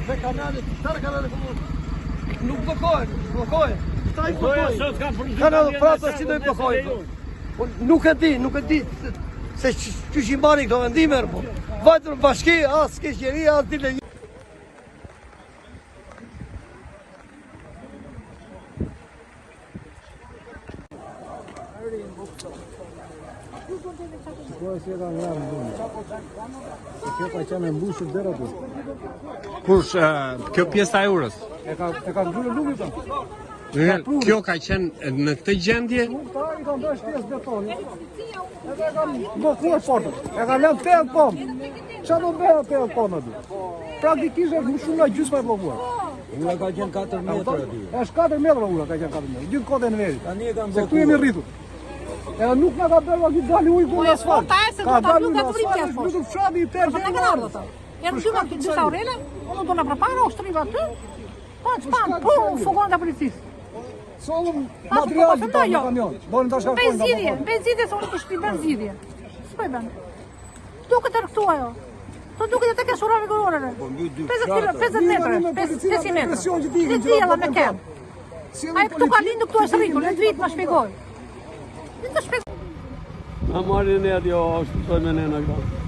Dhe kanalet, tërë kanalet Nuk bllokohen, bllokohen. Këta i bllokojnë. Kanë edhe prapë si do i bllokojnë. Po nuk e di, nuk e di se qysh i marrin këto vendime, po. Vajtëm në bashki, as s'ke qeri, as ditë një. Shikoj si e ka ngrënë në lumë. Se kjo ka qenë e mbushur deri aty. Kush, kjo pjesa e urës? E ka e ka mbyllur lumi po. Kjo ka qenë në këtë gjendje? Nuk ta i kanë bërë shtesë betoni. Edhe e kanë bllokuar portën. E kanë lënë 80 pëllëmbë. Çfarë do bëhet 80 pëllëmbë aty? Praktikisht është më shumë nga gjysma e bllokuar. Ura ka qenë 4 metra aty. Është 4 metra ura ka qenë 4 metra. Gjithë kohën e Enverit. Tani e kanë Se këtu jemi rritur. Edhe nuk na ka bërë aty dali ujë këtu në asfalt. Po, ta se Ka do ta dalë mbyll në nga asfalt, vritja është poshtë. mbyllur fshati i tërë. Po na kanë ardhur ato. Janë dy nga dy saurele, unë do na përpara, u shtriva aty. Po, çpan, po, furgon të policisë. Sollëm Pa, po, material po, të po, në jo. kamion. Donin ta Bëj shkarkojnë. ta zgjidhje, bllokojnë. bëj zgjidhje se unë të shtëpi bën zgjidhje. S'po i bën. Duket e këtu ajo. Po duket edhe tek ura rregulloreve. 50 kilo, 50 metra, me policinë, 500 metra. presion që t'ikin, që ta Diella me bllokojnë kem. Sjellin Ai këtu ka policinë, lindur, këtu është rritur, le të vit ma shpjegoj. Le të shpjegoj. Na marrin ne aty, o, është të me nena këta.